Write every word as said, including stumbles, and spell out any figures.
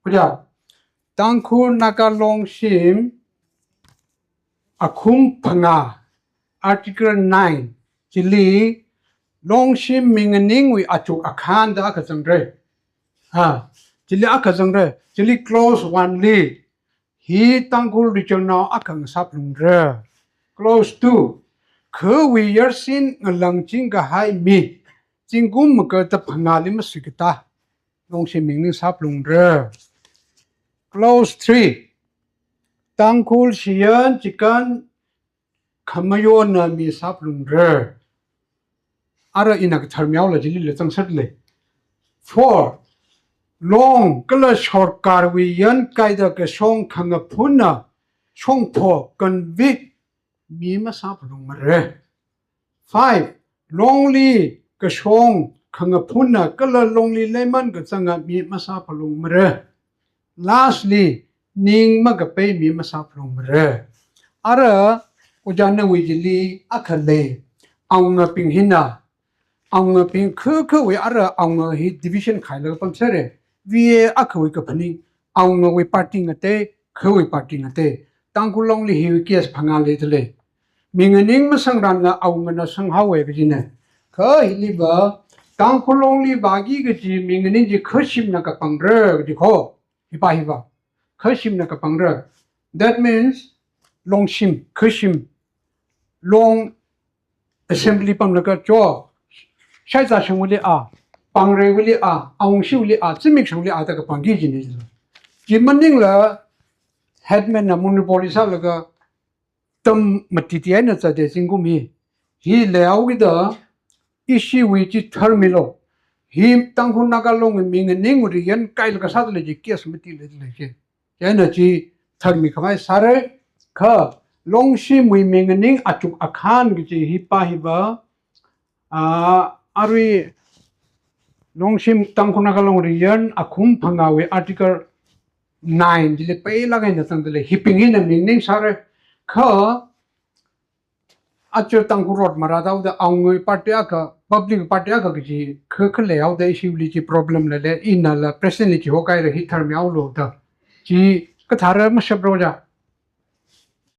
Puja, Tangkhul Naga Longshim akhum phangā, Article nine, chili Longshim minganingwui achuk akhan da akha zangra. Ha, chili akha zangra, chili clause one li, hi Tangkhul region nao akha ngasāphalungra. Clause two, khawui yarsin ngalangching kahai mi, zingkum maga da phangāli masuikata, Longshim minganing sāphalungra. Clause three, Tangkhul shiyan chikan khamayonna mi sāphalungra. Ara ina katharmihaola chilila zangsālei. Four, Long kala sorkarwui yankaida kashong khangaphunna shongpho convict mi masāphalungmara. Five, Longli kashong khangaphunna kala Longli leiman kazanga mi masāphalungmara. Lastly, ning makapei mi masāphalungmara. Ara, Ojā nawui chili akha lei, awungabing hina, awungabing kha khawui ara awunga hi division khailaga pamsāra. V A akhawui kaphaning, awungawui party ngatei, khawui party ngatei. Tangkhul Longli hi case phangā leidalei. Minganing masangranla awungana sanghaowa kajina. Kha hiliva, Tangkhul Longli vāki kaji minganing chi khashimna kapangra kaji kho. Hiva hiva. Khashimna kapangra. That means, Longshim, khashim. Long assembly pamlaga cho, Shaizāshangwuili a, Pangreiwuili a, Awungshiwuili a, Zimikshongli a da kapangki kajina. Chi maningla headman na monopoly sālaga tam matiti eina zatda zingkum hi. Hi leihaokida, ishiwui chi tharmilu. Hi Tangkhul Naga Long minganing region kaila kasāda lei chi case mati leidalei chi. Chieina chi tharmikhavai sāra, kha Longshimwui minganing achuk akhan kaji hiva hiva, a, arui Longshim Tangkhul Naga Long region akhum phangāwui Article nine chili peilaga eina zangdalei, hibing hina minganing sāra, kha aja Tangkhul rot marāthaoda awungawui party akha, public party akha kaji kha, kha leihaoda ishiwuili chi problem leilei, inala president li chihokaira hi tharmihaolu da. Chi kathara mashapra ja.